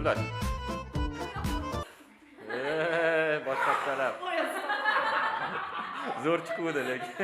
Yo'ldosh. Boshqa talab. Zo'r chiquvdi lekin.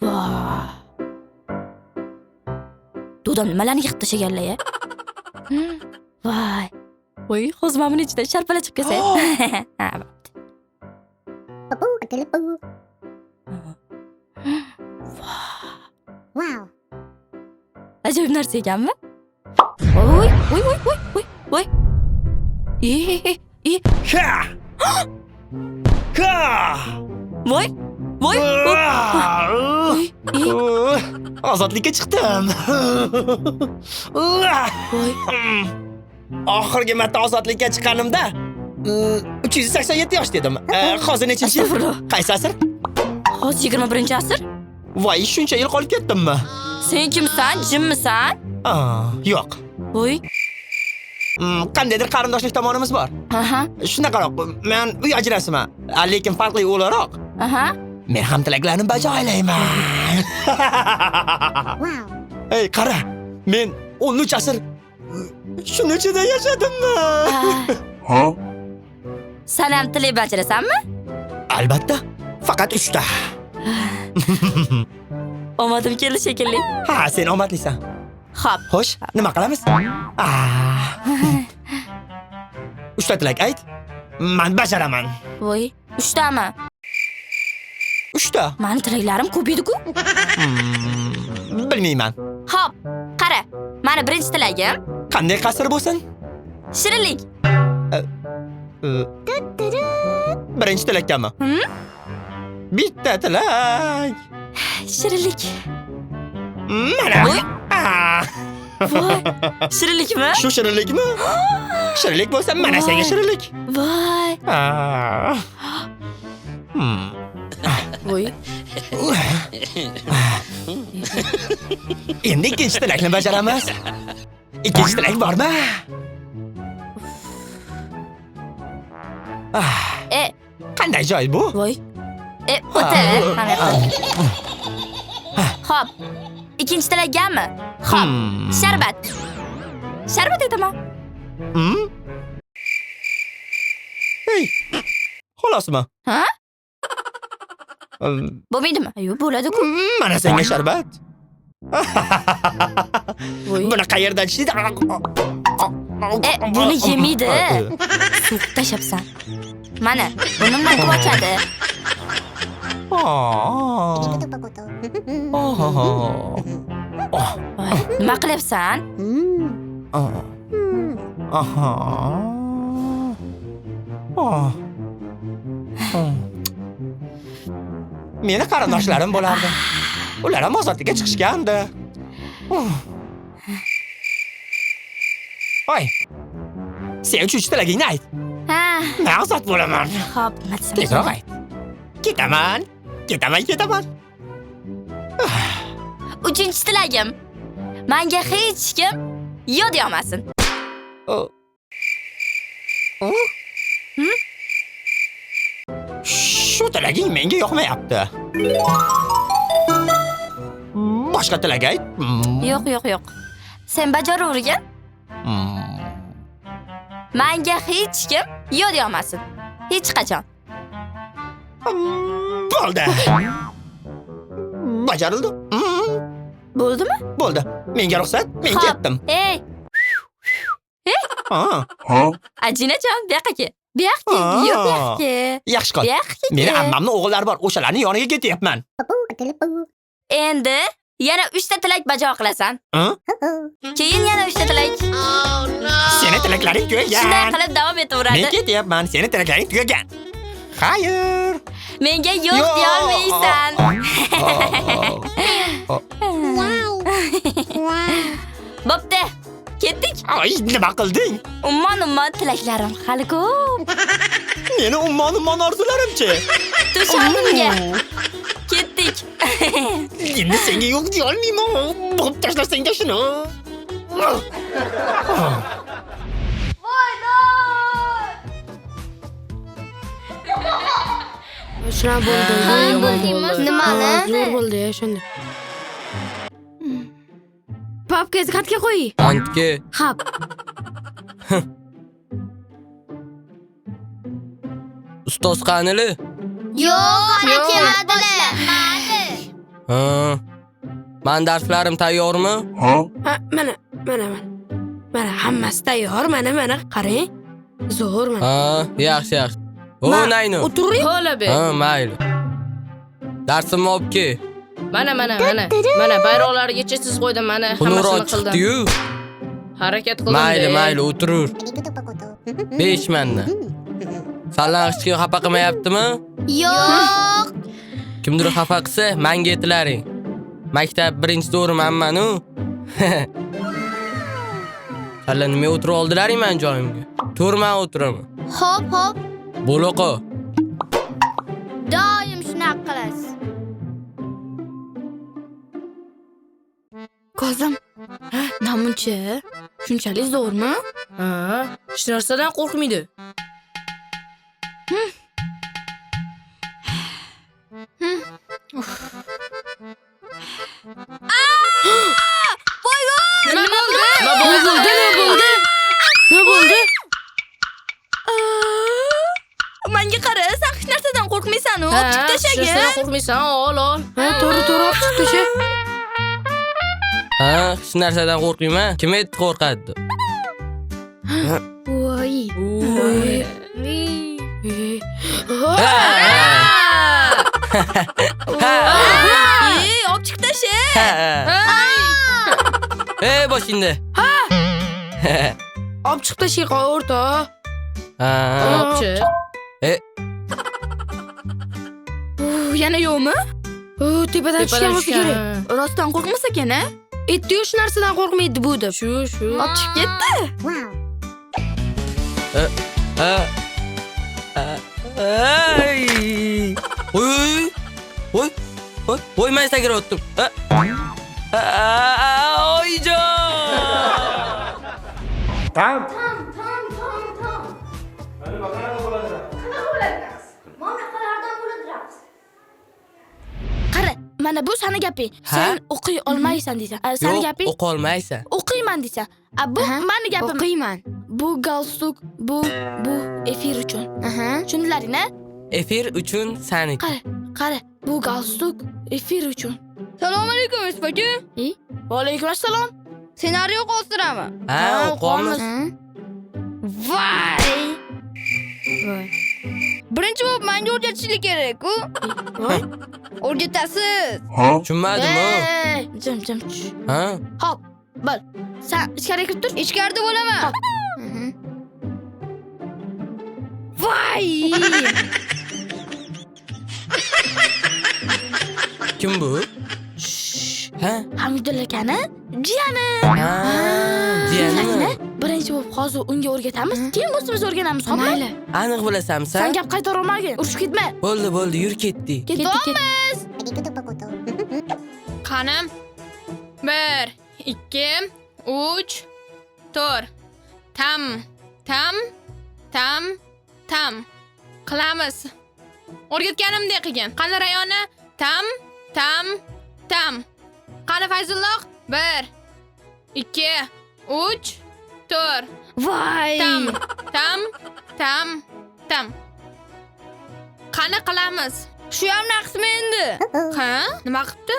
Voh. Dodam nimalarni yig'ib tashlaganlar ya? Voy. Voy, hozir mana buni ichidan sharpala chiqib kelsa. Ha, bo'pti. Wow. Ajoyib narsa ekanmi? Voy, voy, voy, voy, voy, voy. E, e, e, Ha! Ha! voy, voy, voy. Voy, e, Ozodlikka chiqdim. voy. Oxirgi marta ozodlikka chiqqanimda 387 yoshda edim. Hozir nechinchi yil? Astag'firullah. Qaysi asr? Hozir 21-asr. Voy, shuncha yil qolib ketdimmi? Sen kimsan? Jinmisan? Yo'q. Voy. Qandaydir qarindoshlik tomonimiz bor. Aha, Shunaqaroq, men uy ajrasiman, lekin farqli o'laroq. aha. Men ham tilaklarni bajo aylayman. Wow. Ey, qara. Men 13 asr shuni ichida yashadimmi? Ah. San ham tilak bajarasanmi? Albatta, faqat 3 ta. Omadim keldi shekilli. Ha, sen omadlisan. Xo'p. Xo'sh, nima qilamiz? 3 ta tilak ayt. Men bajaraman. Voy, uchtami? 3 ta. Mani tilaklarim ko'p edi-ku. Bilmayman. Xo'p, qara. Mani birinchi tilagim Qanday qasr bo'lsin? shirinlik. Birinchi tilakdami? Bitta tilak. Shirinlik. Mana. Voy. Voy, shirinlikmi? Shu shirinlikmi? Shirinlik bo'lsa, mana senga shirinlik. Voy. Voy. Endi ikkinchi tilakni bajaramiz. Ikkinchi tilak bormi? Qanday joy bu? Voy. O'tir, mana bu yoqda. Xo'p. Ikkinchi tilakgami? Xo'p. Sharbat. Sharbat aytaman. Hey. Xolosmi? Ha? Bo'lmaydimi? Yo'q, bo'ladi-ku. Mana senga sharbat. Voy. Buni qayerdan ishlaydi? Buni yemaydi. Suv tashabsan. Mana, buni bundan qilib ochadi. Voy, nima qilyapsan? Meni qarindoshlarim bo'lardi. Ular ham ozodlikka chiqishgandi. Voy. Sen uchinchi tilagingni ayt. Ha. Men ozod bo'laman. Xo'p, nima desam? Tezroq ayt. Ketaman. Ketaman, ketaman. Uchinchi tilagim. Menga hech kim yo'q deya olmasin. Shu tilaging menga yoqmayapti. Boshqa tilak ayt. Yo'q, yo'q, yo'q. Sen bajaravergin. Menga hech kim yo'q deya olmasin. Hech qachon. Bo'ldi. Bajarildi. Bo'ldimi? Bo'ldi. Menga ruxsat, men ketdim. Ey, Ha, Ajinajon, bu yoqqa kel. Bu yoqqa kel, yo'q, bu yoqqa kel. Yaxshi qil. Bu yoqqa kel. Meni ammamning o'g'illari bor, o'shalarning yoniga ketyapman. Endi yana 3 ta tilak bajo qilasan. Keyin yana 3 ta tilak. Seni tilaklaring tugagan. Shunday qilib davom etaveradi. Men ketyapman, seni tilaklaring tugagan. Xayr. Menga yo'q deya olmaysan. Bo'pti. Ketdik. Ay, nima qilding? Ummon tilaklarim hali ko'p. Meni ummon orzularimchi? To'shatimga. Ketdik. Endi senga yo'q deya olmayman. Bo'g'ib tashlasang shuni. Shunaqa bo'ldi. Ha, bo'ldimi? Nimani? Zo'r bo'ldi ya shunda. Papkangizni qatga qo'ying. Antga. Hop. Ustoz qanili? Yo'q, hali kelmadilar. Ha. Men darslarim tayyormi? Ha, mana, mana, mana. Mana hammasi tayyor, mana, mana, qarang. Zo'r mana. Ha, yaxshi, yaxshi. O, nayni. O'tiring. Xo'la be. Ha, mayli. Darsimni olib kel. Mana, mana, mana. Mana bayroqlargacha siz qo'ydim, mana hammasini qildim. Chiqdi-yu. Harakat qildim. Mayli, mayli, o'tirur. 5 mandan. Sanlar hech kim xafa qilmayaptimi? Yo'q. Kimdir xafa qilsa, menga aytilaring. Maktab birinchi to'g'ri manman-u. Sanlar nima o'tirib oldilaring men joyimga? To'g'ri men o'tiraman. Hop, hop. Bo'laqa. Doim shunaqa qilasiz. Kozim, namuncha shunchalik zo'rmi? Ha, hech narsadan qo'rqmaydi. Nima bo'ldi? Nima bo'ldi? Nima bo'ldi? Nima bo'ldi? Menga qara, sen hech narsadan qo'rqmaysan-u, olib chiq Hech narsadan qo'rqmaysan, ol, ol. Ha, to'g'ri, to'g'ri olib chiq tasha. Ha, hech narsadan qo'rqmayman. Kim aytdi qo'rqadi deb? Voy. Voy. Ey, olib chiq tasha. Ey, boshingda. Ha. Olib chiq tasha, o'rtoq. Ha. Olib chiq. Yana yo'qmi? U tepadan tushgan bo'lsa kerak. Rostdan qo'rqmas ekan, a? Aytdi-yu, shu narsadan qo'rqmaydi bu deb. Shu, shu. Olib chiqib ketdi. Ey! Voy! Voy! Voy! Voy, men sakrayotdim. Oyjon! Tam. Tam, tam, tam, tam. Mana qanaqa bo'ladi raqs? Qanaqa bo'ladi raqs? Mana qalardan bo'ladi raqs. Qara, mana bu seni gaping. Sen o'qiy olmaysan deysan. Seni gaping. Yo'q, o'qiy olmaysan. O'qiyman deysan. Bu meni gapim. O'qiyman. Bu galstuk, bu efir uchun. Tushundilaring-a? Efir uchun seniki. Qara, qara, bu galstuk efir uchun. Assalomu alaykum, Isfaka. Va alaykum assalom. Ssenariy o'qiyapsizlarmi? Ha, o'qiyapmiz. Voy! Voy. Birinchi bo'lib menga o'rgatishlik kerak-ku. O'rgatasiz. Tushunmadim-ku. Jim, jim. Ha? Hop, bo'l. Sen ichkariga kirib tur. Ichkarida bo'laman. Voy! Kim bu? Ha? Hamidulla akani jiyani. Ha, jiyanimi? Birinchi bo'lib hozir unga o'rgatamiz, keyin o'zimiz o'rganamiz, xo'pmi? Mayli. Aniq bilasanmi Sen sen? gap qaytara olmagin, urushib ketma. Bo'ldi, bo'ldi, yur ketdik. Ketamiz. Qanim. 1 2 3 4. Tam, tam, tam, tam. Qilamiz. O'rgatganimdek qilgin. Qani Rayona? Tam, tam, tam. Qani Fayzulloh? 1 2 3 4. Voy! Tam, tam, tam, tam. Qani qilamiz? Shu ham raqsmi endi? Ha? Nima qilibdi?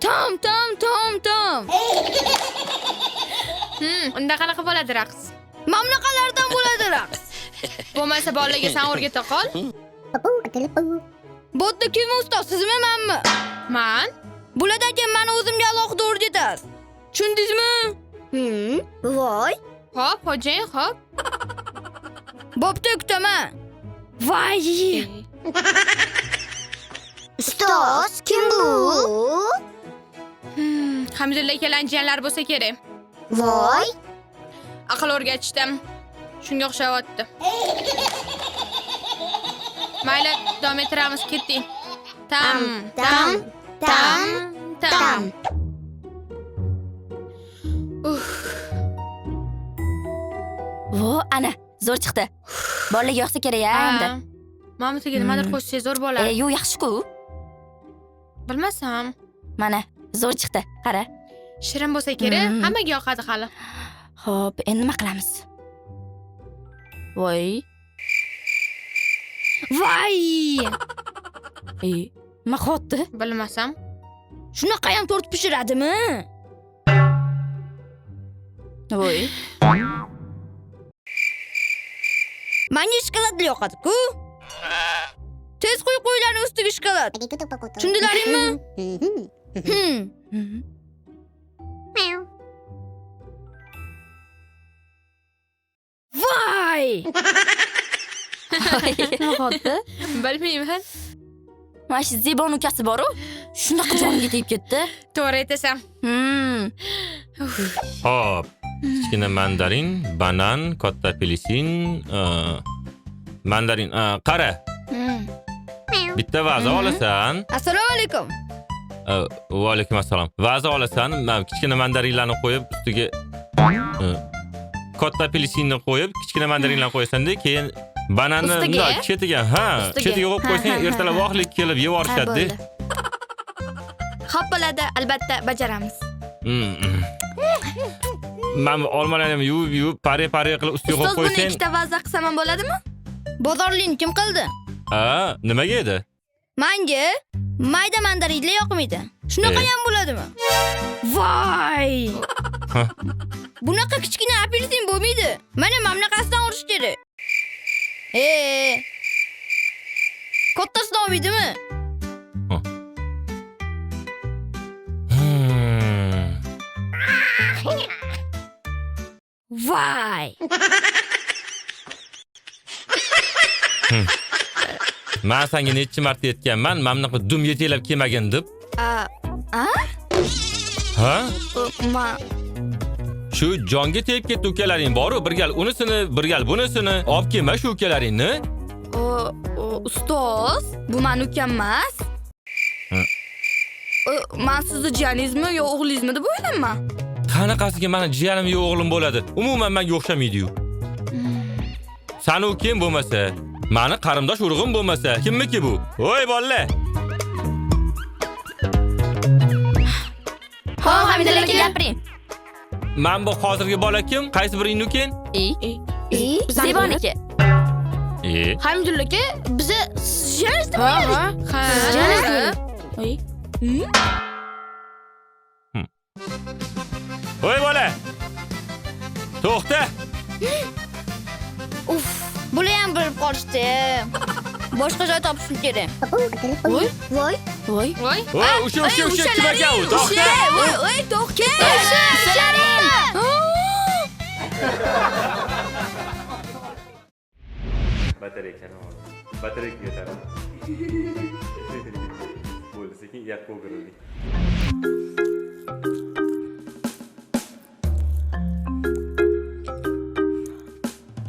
Tam, tam, tam, tam. Unda qanaqa bo'ladi raqs? Mamlaqalardan bo'ladi raqs. Bo'lmasa bolalarga sen o'rgata qol. Bu yerda kim ustoz, sizmi, menmi? Men. Bulardan keyin meni o'zimga alohida o'rgatasiz. Tushundingizmi? Voy. Xo'p, xo'jayin, xo'p. Bo'pti, kutaman. Voy! Ustoz, kim bu? Hamidulla akalarning jiyanlari bo'lsa kerak. Voy. Aql o'rgatishdim. Shunga o'xshayapti. Mayli, davom ettiramiz, ketdik. Tam, tam, tam, tam. Uff. Vo, ana, zo'r chiqdi. Bolalarga yoqsa kerak a endi. Mamutiga nimadir qo'shsangiz zo'r bo'ladi. Yo'q, yaxshi-ku. Bilmasam. Mana, zo'r chiqdi. Qara. Shirin bo'lsa kerak, hammaga yoqadi hali. Xo'p, endi nima qilamiz? Voy. Voy! Nima qilyapti? Bilmasam. Shunaqa ham tort pishiradimi? Voy. Menga shokoladli yoqadi-ku. Tez qo'y qo'ylarni ustiga shokolad. Tushundilaringmi? Voy! Nima qilyapti? Bilmayman. Mana shu Zebon ukasi bor-u, shunaqa jonga tegib ketdi. To'g'ri aytasan. Xo'p, kichkina mandarin, banan, katta apelsin, mandarin, qara. Bitta vaza olasan. Assalomu alaykum. Va alaykum assalom. Vaza olasan, kichkina mandarinlarni qo'yib, ustiga katta apelsinni qo'yib, kichkina mandarinlarni qo'yasan-da, keyin bananni bundoq chetiga, ha, chetiga qo'yib qo'ysang, ertalab vaqtlik kelib yeb yuborishadi. Xo'p bo'ladi, albatta bajaramiz. Men olmalarni ham yuvib-yuvib, pare-pare qilib ustiga qo'yib qo'ysang. Ustoz, buni ikkita vaza qilsam ham bo'ladimi? Bozorlikni kim qildi? Ha, nimaga edi? Menga mayda mandarinlar yoqmaydi. Shunaqa ham bo'ladimi? Voy! Bunaqa kichkina apelsin bo'lmaydi. Mana mamlakatdan urish kerak. Kattasidan olmaydimi? Voy! Men senga necha marta aytganman, mana bunaqa dum yetaklab kelmagin deb. A? Ha? Ma shu jonga tegib ketdi ukalaring bor-u, bir gal unisini, bir gal bunisini olib kelma shu ukalaringni. Ustoz, bu meni ukam emas. Men sizni jiyaningizmi yo o'g'lingizmi deb o'ylayman. Qanaqasiga meni jiyanim yo o'g'lim bo'ladi? Umuman menga o'xshamaydi-yu. Sani ukang bo'lmasa, meni qarindosh urug'im bo'lmasa, kimniki bu? Voy bolalar. Ha, Hamidalla aka gapiring. Men bu hozirgi bola kim? Qaysi biringni ukang? Zeboniki. Hamidalla aka, biza jiyangiz deb o'yladik. Ha. Jiyangiz deb. Voy. Voy bola. To'xta. Uf, bular ham bilib qolishdi. Boshqa joy topishim kerak. Voy. Voy. Voy. Voy. Voy, o'sha o'sha o'sha kim ekan u? To'xta. Voy, voy, to'xta. Ushalaring. Batareykani oldi. Batareyka yetarli. Bo'ldi, sekin yoqqa o'girildik.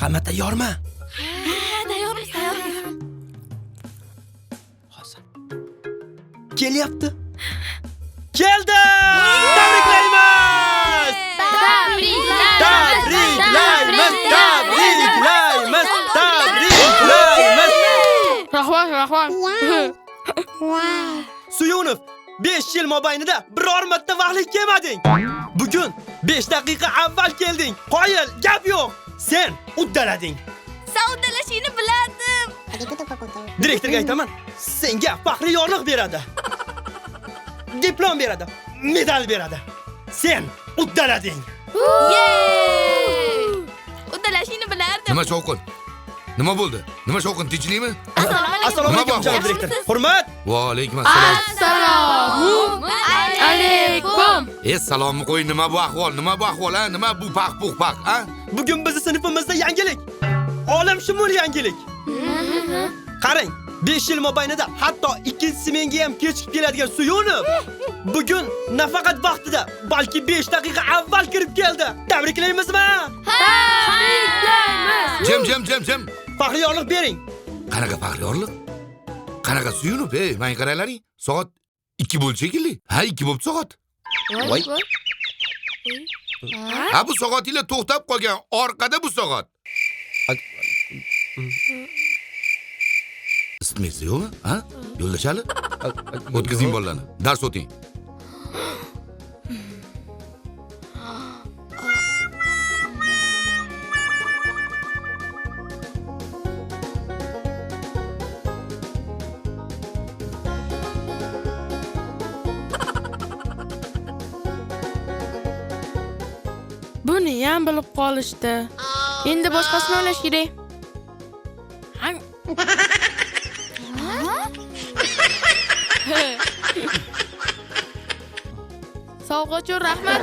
Hamma tayyormi? Ha, tayyormiz, tayyormiz. Hozir. Kelyapti. Keldi! Tabriklaymiz! Tabriklaymiz! Tabriklaymiz! Tabriklaymiz! Rahmat, rahmat. Suyunov, 5 yil mobaynida biror marta vaqtli kelmading. Bugun 5 daqiqa avval kelding. Qoyil, gap yo'q. Sen uddalading. Sen uddalashingni bilardim. Direktorga aytaman, senga faxriy yorliq beradi. Diplom beradi, medal beradi. Sen uddalading. Uddalashingni bilardim. Nima shovqin? Nima bo'ldi? Nima shovqin, tinchlikmi? Assalomu alaykum, janob direktor. Hurmat. Va alaykum assalom. Assalomu alaykum. Salomni qo'y, nima bu ahvol? Nima bu ahvol, ha? Nima bu paq puq paq, ha? Bugun bizni sinfimizda yangilik. Olamshumul yangilik. Qarang, 5 yil mobaynida hatto 2-smenga ham kechikib keladigan Suyunov bugun nafaqat vaqtida, balki 5 daqiqa avval kirib keldi. Tabriklaymizmi? Tabriklaymiz. Jim, jim, jim, jim. Faxriy yorliq bering. Qanaqa faxriy yorliq? Qanaqa Suyunov? Ey, menga qaranglaring. Soat 2 bo'ldi shekilli. Ha, 2 bo'ldi soat. Voy. Ha, bu soatinglar to'xtab qolgan. Orqada bu soat. Isitmaysiz yo'qmi? Ha? Yo'ldoshali? O'tkazing bolalarni. Dars o'ting. Buni ham bilib qolishdi. Endi boshqasini o'ylash kerak. Sovg'a uchun rahmat.